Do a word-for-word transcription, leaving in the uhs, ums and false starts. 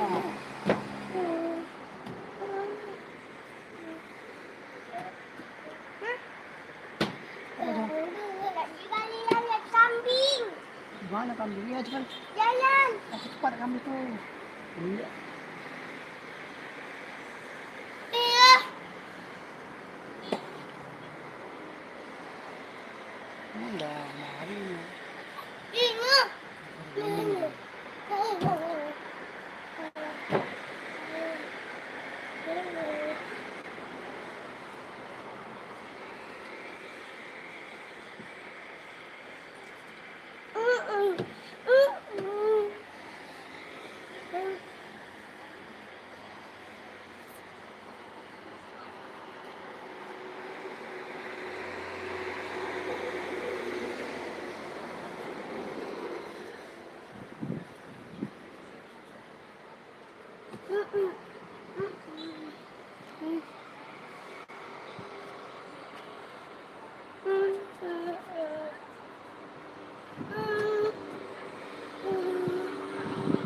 Kambing. Di mana kambing? Ya, cepat. Jalan. Ah, cepat kambing tu. Iya. Iya. Udah, mari. Iya.